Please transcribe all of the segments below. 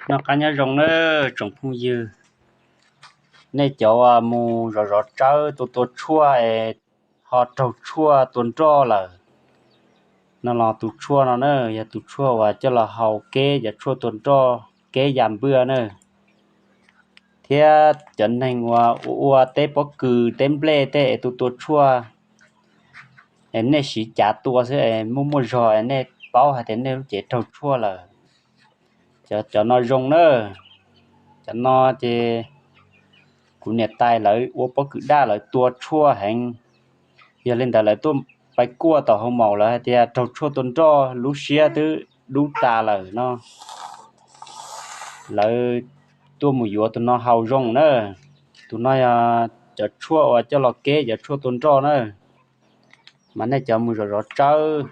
Noj qab nyob zoo nawb tsoom phooj ywg. Nej cov uas mus zov zov tsawb tua tua tshuaj es ho raug tshuaj tua nroj lawm no los tus tshuaj no na yog tus tshuaj uas coj los hau keb cov tshuaj tua nroj keb ya npwj na. Thiab cov neeg uas ua ua teb pob kws teb nplej tej es tua tua tshuaj es nej siv cav tua xwb es muaj muaj zog es nej paub hais tias nej lub cev raug tshuaj lawm. Cov no zoo na. Cov no ces kuv niam tais lawv ua pob kws daj lawv tua tshuaj heev. Yog li ntawd lawv tuaj pais kuaj tom hoo maum lawv hais tias raug tshuaj tua nroj lub siab twb dub tas lawm no. Lawv tuaj mus yuav tus no haus zoo na. Tus no yog cov tshuaj uas coj los keb cov tshuaj tua nroj na. Mas nej cov mus zov zov tsawb,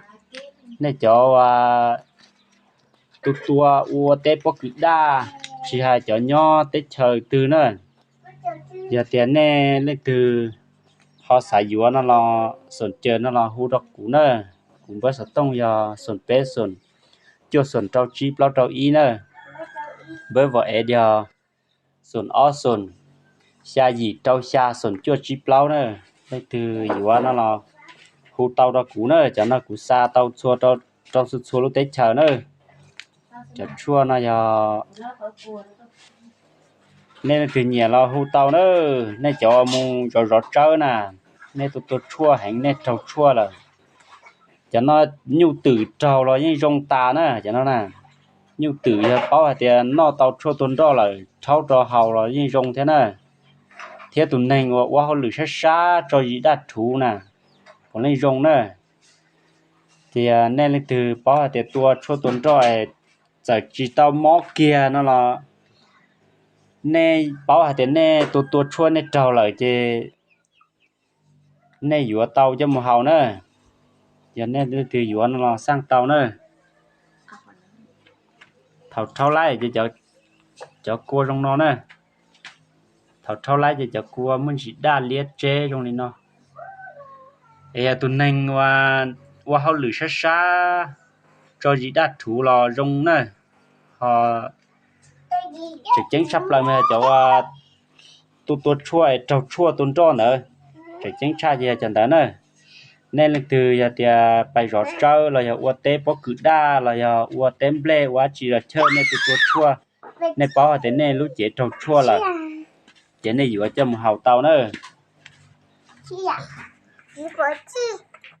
nej cov tua tua ua teb pob kws daj, tsis hais cov nyob teb chaws twg na, yog tias nej leej twg ho xav yuav no los xoom caw no los hu rau kuv na. Kuv npawb xov tooj yog xoom peb xoom cuaj xoom rau tsib plaub rau ib na. Npawb vos ev yog xoom ob xoom xya yim rau xya xoom cuaj tsib plaub na. Leej twg yuav no los hu tau rau kuv na, cov no kuv xa tau txhua rau txhua txhua lub teb chaws na. Cov tshuaj no yog nej leej twg nyiam los hu tau na. Nej cov mus zov zov tsawb na, nej tua tua tshuaj heev nej raug tshuaj lawm. Cov no nyuj twm raug los yeej zoo tas na cov no na. Nyuj twm yog paub hais tias noj tau tshuaj tua nroj lawm rhaub rau haus los yeej zoo thiab na. Thiab tus neeg uas ua hauj lwm sab sab tso zis daj rhuv na, puav leej zoo na. Ces nej leej twg paub hais tias tua tshuaj tua nroj es txawm tsis tau mob kiag no los nej paub hais tias nej tua tua tshuaj nej raug lawm ces nej yuav tau coj mus haus na. Yog nej leej twg yuav no los xaj tau na. Thaum rhaub laib ces cov kua zoo no na. Thaum rhaub laib ces cov kua muaj ntsis daj liab tseb zoo li no. Es yog tus neeg ua hauj lwm sab sab tso zis daj rhuv los zoo na. Ho tseem ceeb tshaj plaws mas yog cov ua tua tua tshuaj es raug tshuaj tua nroj ntawd, tseem ceeb tshaj ces yog cov ntawd na. Nej leej twg yog tias pais zov tsawb los yog ua teb pob kws daj los yog ua teb nplej ua dab tsi los chawj nej tua tua tshuaj, nej paub hais tias nej lub cev raug tshuaj lawm, ces nej yuav coj mus haus tau na.